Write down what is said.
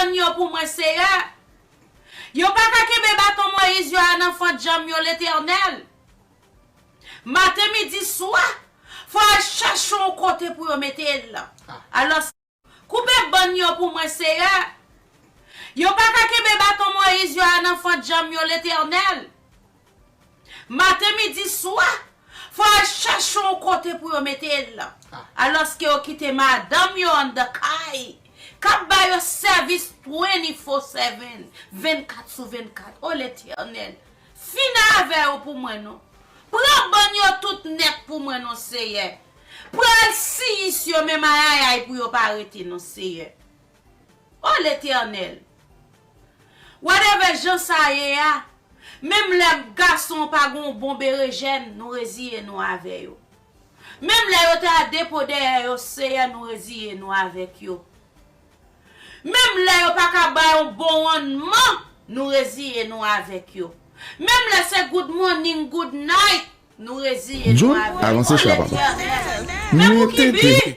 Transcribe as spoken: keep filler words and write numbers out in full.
Bann yo pou mwen, Seyè. Yo pa ka kenbe baton Moyiz yo a nan fant janm yo, Letènèl. Maten, midi, swa, fò al chache yon kote pou yo mete l. Alòs, koupe bann yo pou mwen, Seyè. Yo pa ka kenbe baton Moyiz yo a nan fant janm yo, Letènèl. Maten, midi, swa, fò al chache yon kote pou yo mete l. Alòske yo kite madanm yo anndan kay, k ap ba yo sèvis twenty-four seven, vennkat sou vennkat. O Letènèl, fin avè yo pou mwen non. Pran bann yo tout nèt pou mwen non, Seyè. Pran siyis yo menm ayayay pou yo pa rete non, Seyè. O Letènèl, whatever jan sa ye a, menm lè gason pa gen yon bon berejèn, nou reziye nou avè yo. Menm lè yo ta depo dèyè yo, Seyè, nou reziye nou avèk yo. Menm lè yo pa ka bay yon bon rannman, nou reziye nou avèk yo. Menm lè se good morning, good night, nou reziye nou avèk yo. O Letènèl, men pou ki bi?